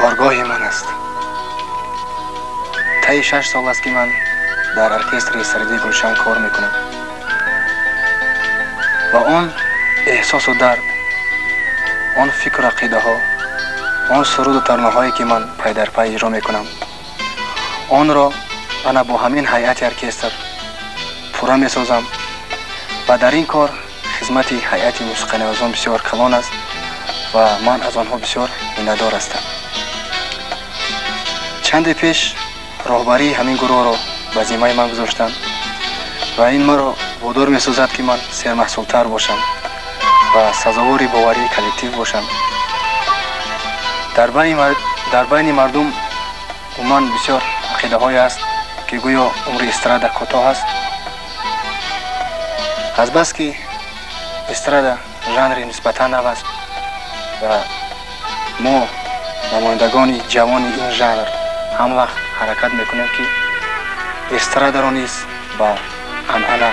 Коргоҳи ман аст. Таи 6 сол аст, ки ман дар оркестри эстрадии «Гулшан» кор мекунам ва он эҳсосу дард, он фикру ақидаҳо, он суруду таронаҳое, ки ман пай дар пай иҷро мекунам, онро ана бо ҳамин ҳайати оркестр пурра месозам ва дар ин кор хизмати ҳайати мусиқанавозон бисёр калон аст ва ман аз онҳо бисёр миннатдор ҳастам. Чанде пеш роҳбарии ҳамин гурӯҳро ба зиммаи ман гузоштанд ва ин маро водор месозад, ки ман сермаҳсултар бошам ва сазовори боварии коллектив бошам. Дар байни мардум умуман бисёр ақидаҳое аст, ки гӯё умри эстрада кӯтоҳ аст. Азбаски эстрада жанри нисбатан нав аст ва мо, намояндагони ҷавони ин жанр, ҳам вақт ҳаракат мекунем, ки эстрадаро низ ба анъана